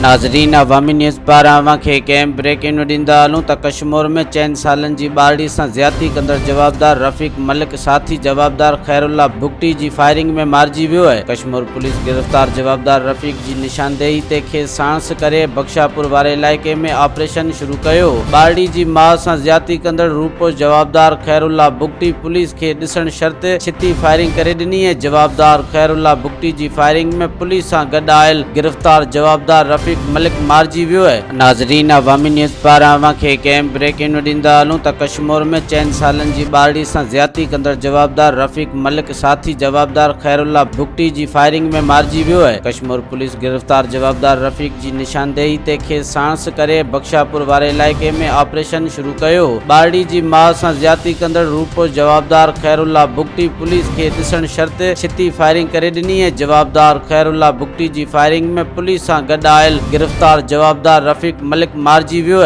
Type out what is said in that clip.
ناظرين عوامي نيوز پاران اوهان کي هڪ اهم بريڪنگ نيوز ڏيندا هلون ته ڪشمور ۾ چئن سالن جي ٻارڙي سان زيادتي ڪندڙ جوابدار رفيق ملڪ ساٿي جوابدار خير الله بگٽي جي فائرنگ ۾ مارجي ويو آهي. ڪشمور پوليس گرفتار جوابدار رفيق جي نشاندهي تي کيس ساڻس ڪري بخشاپور واري علائقي ۾ آپريشن شروع ڪيو. ٻارڙي جي ماء سان زيادتي ڪندڙ روپوش جوابدار خير الله بگٽي پوليس کي ڏسڻ شرط ڇتي فائرنگ ڪري ڏني ۽ جوابدار خير الله بگٽي جي فائرنگ ۾ پوليس سان گڏ آيل گرفتار جوابدار رفيق ملڪ مارجي ويو. ناظرين عوامي نيوز پاران اوهان کي هڪ اهم بريڪنگ نيوز ڏيندا هلون ته ڪشمور ۾ چئن سالن جي ٻارڙي سان زيادتي ڪندڙ جوابدار رفيق ملڪ ساٿي جوابدار خير الله بگٽي جي فائرنگ ۾ مارجي ويو. ڪشمور پوليس گرفتار جوابدار رفيق جي نشاندهي تي کيس ساڻس ڪري بخشاپور واري علائقي ۾ آپريشن شروع ڪيو. ٻارڙي جي ماء سان زيادتي ڪندڙ روپوش جوابدار خير الله بگٽي پوليس کي ڏسڻ شرط ڇتي فائرنگ ڪري ڏني ۽ جوابدار خير الله بگٽي جي فائرنگ ۾ پوليس سان گڏ آيل گرفتار جوابدار رفيق ملڪ مارجي ويو.